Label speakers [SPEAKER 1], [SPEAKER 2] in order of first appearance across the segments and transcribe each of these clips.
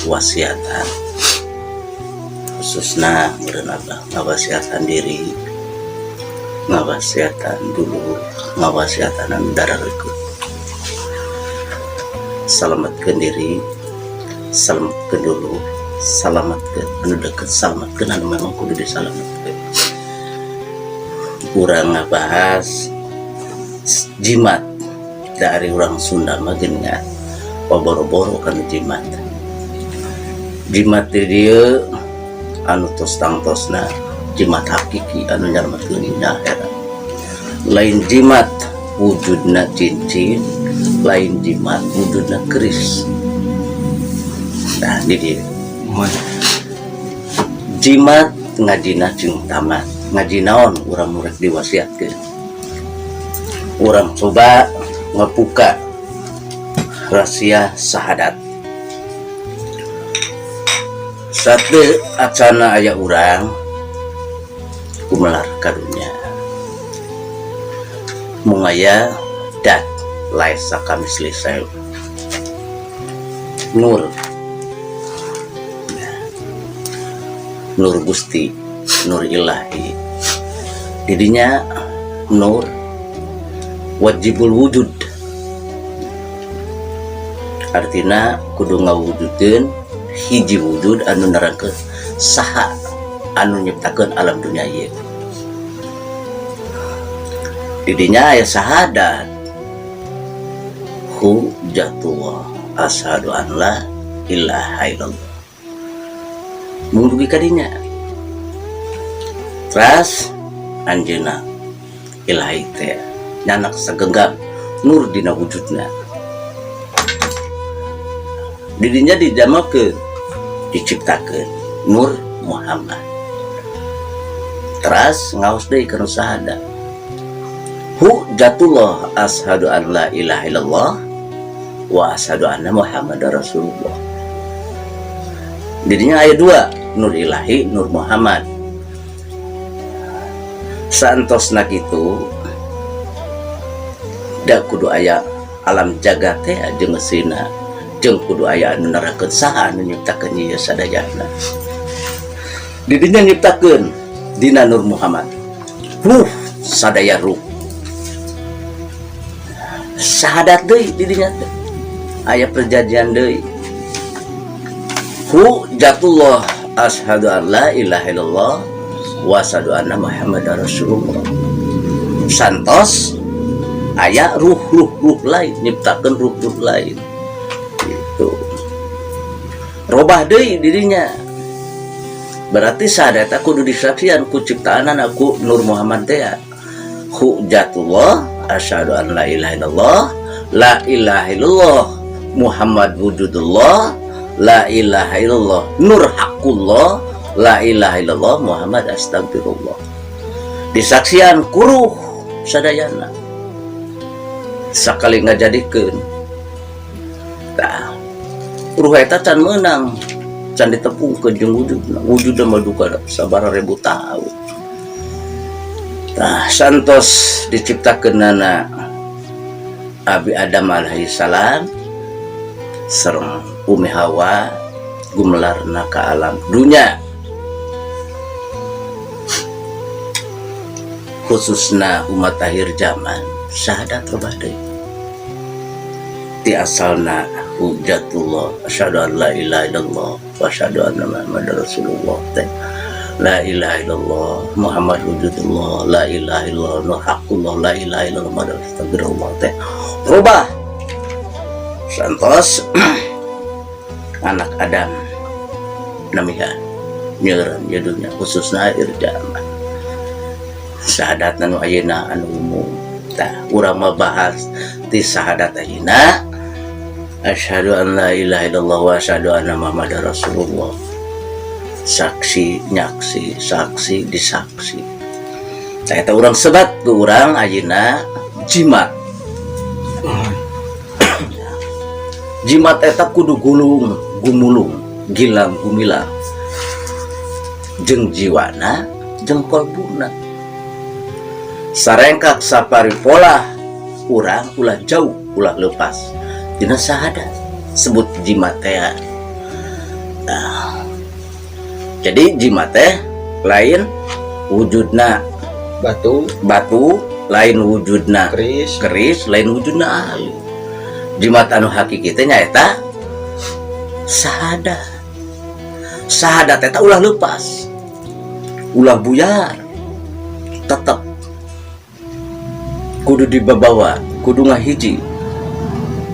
[SPEAKER 1] Wasiatan khususna meureun Abah ngawasiatan diri, ngawasiatan dulur, ngawasiatan anu darareukeut. Salametkeun diri, salametkeun dulur, salametkeun anu deket, salametkeun anu memang kudu disalametkeun. Urang ngabahas jimat. Dari urang Sunda mah geuningan boro-boro kana jimat. Jimat di dieu anu tos tangtosna jimat hakiki anu nyalametkeun dunya akhirat, lain jimat wujudna cincin, lain jimat wujudna keris. Nah, di dieu jimat ngajina jeung tamat ngaji naon urang murek diwasiatkeun. Urang coba ngebuka rahasia sahadat. Satu acana aya urang gumelar ka dunya, mung aya dat, laisa kamitslihi syai', nur, nur Gusti, nur Ilahi. Didinya nur wajibul wujud, artinya kudu ngawujudkeun hiji wujud anu nerangkeun saha anu nyiptakeun alam dunia ieu. Didinya aya sahadat, hujjatullah asyhadu an la ilaha illallah, mung dugi ka dinya. Teras anjeunna Ilahi teh nyanak sagenggam nur dina wujudna. Didinya didamelkeun, diciptakeun Nur Muhammad. Teras ngaos deui kana syahadat, hujjatullah asyhadu an la ilaha illallah wa asyhadu anna Muhammadar Rasulullah. Didinya aya dua, Nur Ilahi, Nur Muhammad. Saantosna kitu da kudu aya alam jagat teh jeung eusina, jeung kudu aya anu nerangkeun saha anu nyiptakeun ieu sadayana. Didinya nyiptakeun dina Nur Muhammad ruh, sadaya ruh. Syahadat deui didinya teh aya perjanjian deui, hujjatullah asyhadu an la ilaha illallah wa asyhadu anna Muhammadar Rasulullah. Santos aya ruh ruh ruh lain, nyiptakeun ruh ruh lain gitu, robah deui dirinya. Berarti syahadat kudu disaksian ku ciptaan aku Nur Muhammad teh, hujjatullah asyhadu an la ilaha illallah, la ilaha illallah Muhammad wujudullah, la ilaha illallah nur haqqullah, la ilaha illallah Muhammad astagfirullah. Disaksian ku ruh sadayana sakali ngajadikeun. Tah, ruh eta can meunang, can ditepungkeun jeung wujudna. Wujudna mah duka sabaraha ribu tahun. Tah, santos diciptakeunana Abi Adam alaihi salam sareng Umi Hawa, gumelarna ka alam dunya, khususna umat akhir zaman. Syahadat robah deui ti asalna hujjatullah asyhadu an la ilaha illallah wa asyhadu anna Muhammadar Rasulullah teh, la ilaha illallah Muhammad wujudullah, la ilaha illallah nur haqqullah, la ilaha illallah Muhammad astagfirullah teh robah. Santos anak Adam namihan nyeureun ieu dunya, khususna akhir zaman, syahadat anu ayeuna anu umum. Tah, urang mah bahas ti syahadat ayeuna, asyhadu an la ilaha illallah wa asyhadu anna Muhammadar Rasulullah. Saksi nyaksi, saksi disaksi. Tah, eta urang sebat ke urang ayeuna jimat. Jimat eta kudu gulung gumulung, gilang gumilang jeung jiwana jeung kolbuna, sarengkak sapari pola urang ulah jauh, ulah lepas dina syahadat. Sebut jimat teh. Jadi jimat teh lain wujudna
[SPEAKER 2] batu,
[SPEAKER 1] batu, lain wujudna
[SPEAKER 2] keris,
[SPEAKER 1] keris, lain wujudna ali. Jimat anu hakiki teh nyaeta sahadat. Sahadat eta ulah lepas, ulah buyar, tetep kudu dibabawa, kudu ngahiji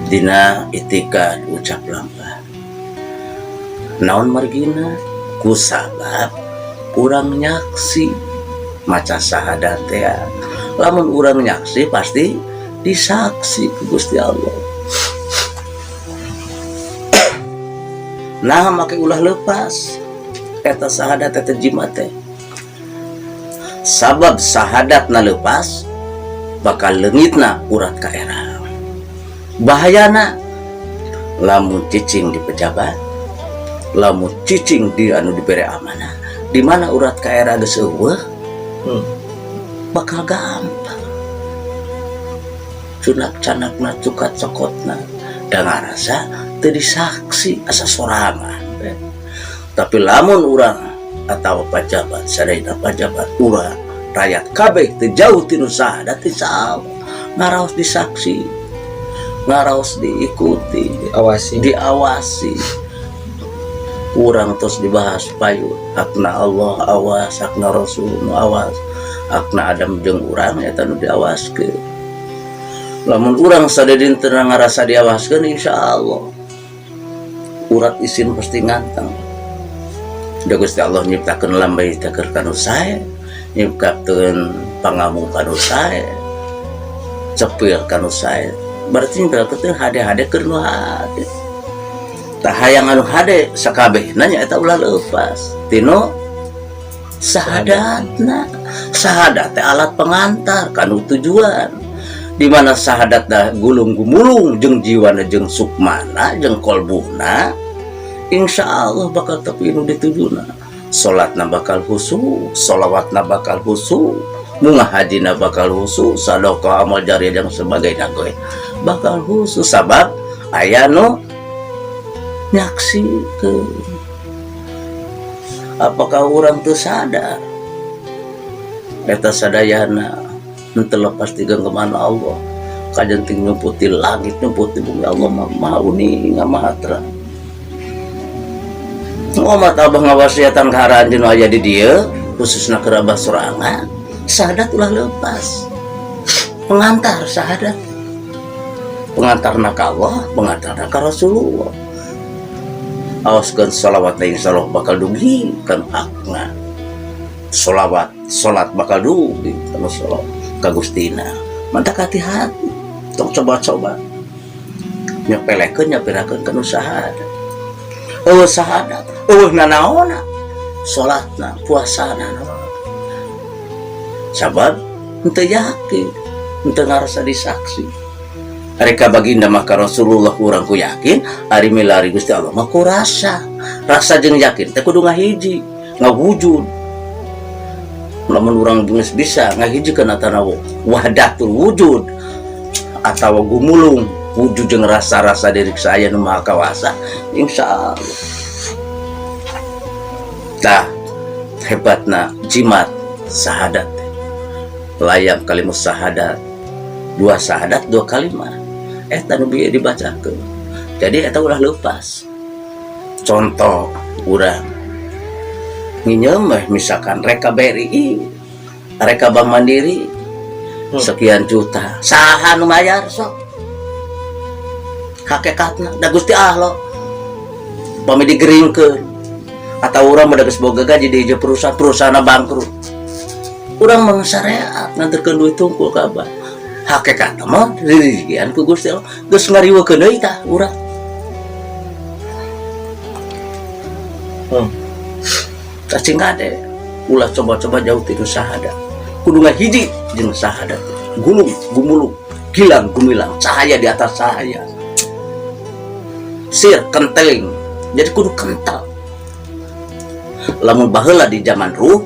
[SPEAKER 1] dina itikad, ucap, lampah. Naon margina? Ku sabab urang nyaksi maca sahadat teh. Lamun urang nyaksi, pasti disaksi ku Gusti Allah. Nah, make ulah lepas eta sahadat, eta jimat teh, sabab sahadat na lepas bakal leungitna urat kaera. Bahayana lamun cicing di pejabat, lamun cicing di anu dibere amanah, di mana urat kaera geus euweuh, bakal gampang cunak canakna, cukat cokotna, da ngarasa teu disaksi, asa sorangan we. Tapi lamun urang atau pajabat, sadayana pajabat, urang, rakyat kabeh teu jauh tinu sahadat, insyaallah ngaraos disaksi, ngaraos diikuti,
[SPEAKER 2] diawasi.
[SPEAKER 1] Diawasi. Urang terus dibahas payu hakna Allah awas, hakna Rasul nu awas, hakna Adam jeung urang eta nu diawaskeun. Lamun urang sadidintena ngarasa diawaskeun, insyaallah urat isin pasti nganteng. Da Gusti Allah nyiptakeun lambai teh keur kanu sae, nyiptakeun pangamung kanu sae, cepil kanu sae, berarti nyiptakeun teh hade-hade keur nu hade. Tah, hayang anu hade sakabehna nya eta ulah leupas tinu sahadatna. Sahadat teh alat pengantar kanu tujuan, di mana sahadat dah gulung gumulung jeung jiwana, jeung sukmana, jeung kolbuna, insya Allah bakal tepi nu ditujuna. Salatna bakal khusyuk, sholawatna bakal khusyuk, munggah hajina bakal khusyuk, sadaqah, amal jariah dan sebagainya gue bakal khusyuk, sabab aya nu nyaksikeun. Apakah orang tuh sadar eta sadayana henteu lepas ti genggaman Allah? Kajenting nyumputi langit, nyumputi bumi, Allah mah Maha uninga, Maha terang. Ngomat abah ngawasiatan ka aranjeun aya di dieu, khususna keur abah sorangan, sahadat ulah lepas. Pengantar sahadat, pengantarna ka Allah, pengantarna ka Rasulullah. Awaskeun sholawat, insyaallah bakal dugi kan hakna sholawat, salat bakal dugi kana sholawat ka Gustina. Mantak hati-hati, tong coba-coba nyepelekeun, nyapirakeun kana sahadat. Euweuh sahadat, euweuh nanaonna, salatna, puasana, sabab henteu yakin, henteu ngarasa disaksi. Ari ka baginda mah, ka Rasulullah, urang ku yakin, ari milari Gusti Allah mah ku rasa. Rasa jeung yakin teh kudu ngahiji, ngawujud. Lamun urang geus bisa ngahijikeun atanawa wahdatul wujud atau gumulung wujud jeung rasa-rasa diri saya nu Maha Kawasa, insyaallah. Tah, hebatna jimat sahadat, layang kalimat sahadat, dua sahadat, dua kalimat eta nu bieu dibacakeun. Jadi eta ulah lepas. Contoh, urang nginjem weh, misalkan reka BRI, reka Bank Mandiri, sekian juta, saha nu mayar sok hakikatna? Da Gusti Allah. Pami digeringkeun atau urang mah geus boga gaji di hiji perusahaan, perusahaan bangkrut, urang mah syariat nganterkeun duit tungkul ka abah, hakikatna mah dirigian ku Gusti Allah, geus ngariweukeun deui tah urang. Cacing kade ulah coba-coba jauh ti sahadat, kudu ngahiji jeung sahadat, gulung gumulung, gilang gumilang, cahaya di atas cahaya, sir kenteling. Jadi kudu kental. Lamun baheula di zaman ruh,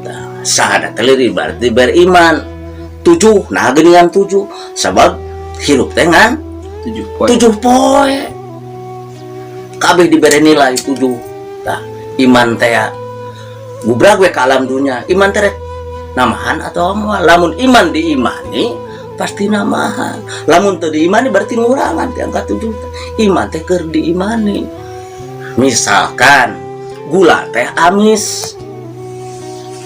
[SPEAKER 1] tah, sahadat teh berarti beriman tujuh. Nah, geuningan tujuh, sabab hirup teh ngan
[SPEAKER 2] 7 poin.
[SPEAKER 1] 7 poe, kabeh dibere nilai 7. Tah, iman teh. Gubrak we ka alam dunya, iman teh rek namahan atau moal? Lamun iman diimani pasti namahan, lamun teu diimani berarti ngurangan ti angka 7. Iman teh keur diimani. Misalkan gula teh amis,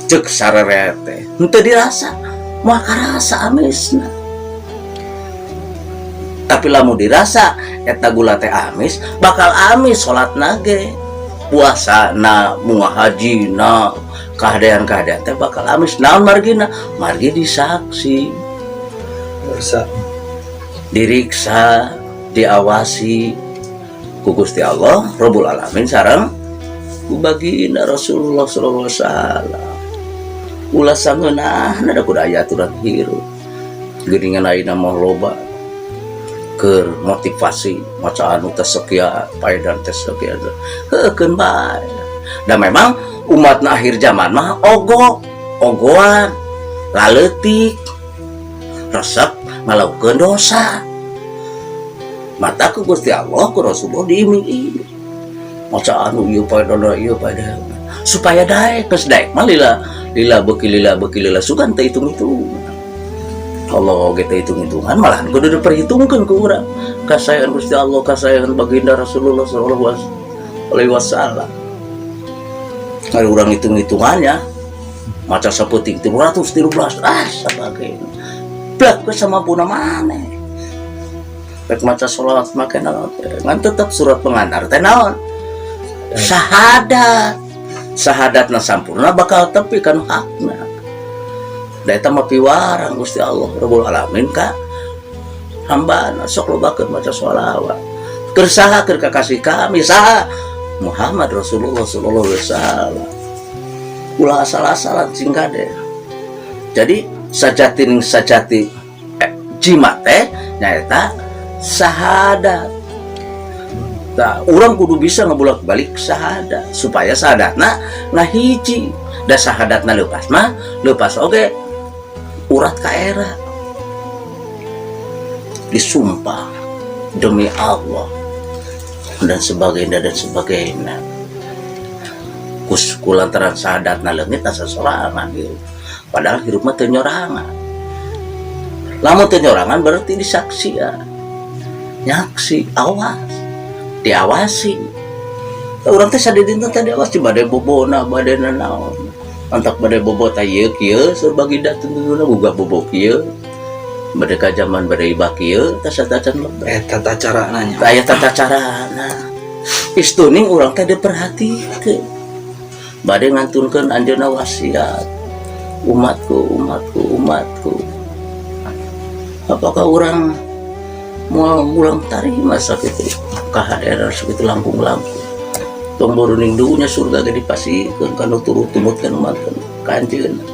[SPEAKER 1] cek sarere teh henteu dirasa moal karasa amisna, tapi lamun dirasa eta gula teh amis, bakal amis salatna ge, puasa na, bunga haji na, keadaan-keadaan teh bakal amis. Naon margina? Margi disaksi.
[SPEAKER 2] Dosa.
[SPEAKER 1] Diriksa, diawasi ku Gusti Allah Rabbul Alamin sareng ku baginda Rasulullah sallallahu alaihi wasallam. Ulah sangeunahna, da kudu aya aturan hirup. Geuningan ayeuna mah loba keur motivasi maca anu teh sekian paedan teh sekian, heukeun bae. Da memang umatna akhir zaman mah ogok ogoan, laleutik, resep ngalakukeun dosa. Mata ku Gusti Allah, ku Rasulullah diiming-iming maca anu ieu paedan, ieu paedan, supaya daek. Geus daek mah lila lila, beuki lila, beuki lila, sugan teh hitung-hitung. Allah oge teh hitung-hitungan, malahan kudu diperhitungkeun ku urang kasayangan Gusti Allah, kasayangan baginda Rasulullah sallallahu alaihi wasallam. Ari urang hitung-hitungannya maca saeutik 313, ah, sabagainya, plak we samampuna maneh. Rek maca sholawat make naon teh, ngan tetep surat pengantar teh naon? Syahadat. Syahadatna sampurna bakal tepi kan hakna. Da eta mah piwarang Gusti Allah Rabbul Alamin ka hambana. Sok lobakeun maca sholawat. Keur saha? Keur kakasih kami. Saha? Muhammad Rasulullah sallallahu alaihi wasallam. Ulah asal-asalan, sing kade. Jadi sajati ning sajati jimat teh nyaeta syahadat. Nah, urang kudu bisa ngebulak-balik syahadat supaya syahadatna ngahiji. Da syahadatna lepas mah lepas oge urat ka era. Disumpah demi Allah dan sebagainya dan sebagainya. Kus kulantaran syahadatna leungit, asa sorangan gitu. Padahal hirup mah teu nyorangan. Lamun teu nyorangan berarti disaksi ya. Nyaksi, awas. Diawasi. Urang teh sadidinten teh diawasi, bade bobona, bade nanaon. Antak bade bobo teh ieu kieu, sur baginda tuntuna boga bobo kieu. Bade ka zaman bade ibah kieu, teh satacan lebet.
[SPEAKER 2] Tata cara nanya.
[SPEAKER 1] Aya tata carana. Istuning urang teh diperhatikeun. Bade ngantunkeun anjeunna wasiat. Umatku, umatku, umatku. Apakah orang mau ulang tarima sakitu kahadiran, sakitu langkung-langkung? Tong boruning dunya, surga ge dipasihkeun kana turut tumut kana umat ka anjeunna.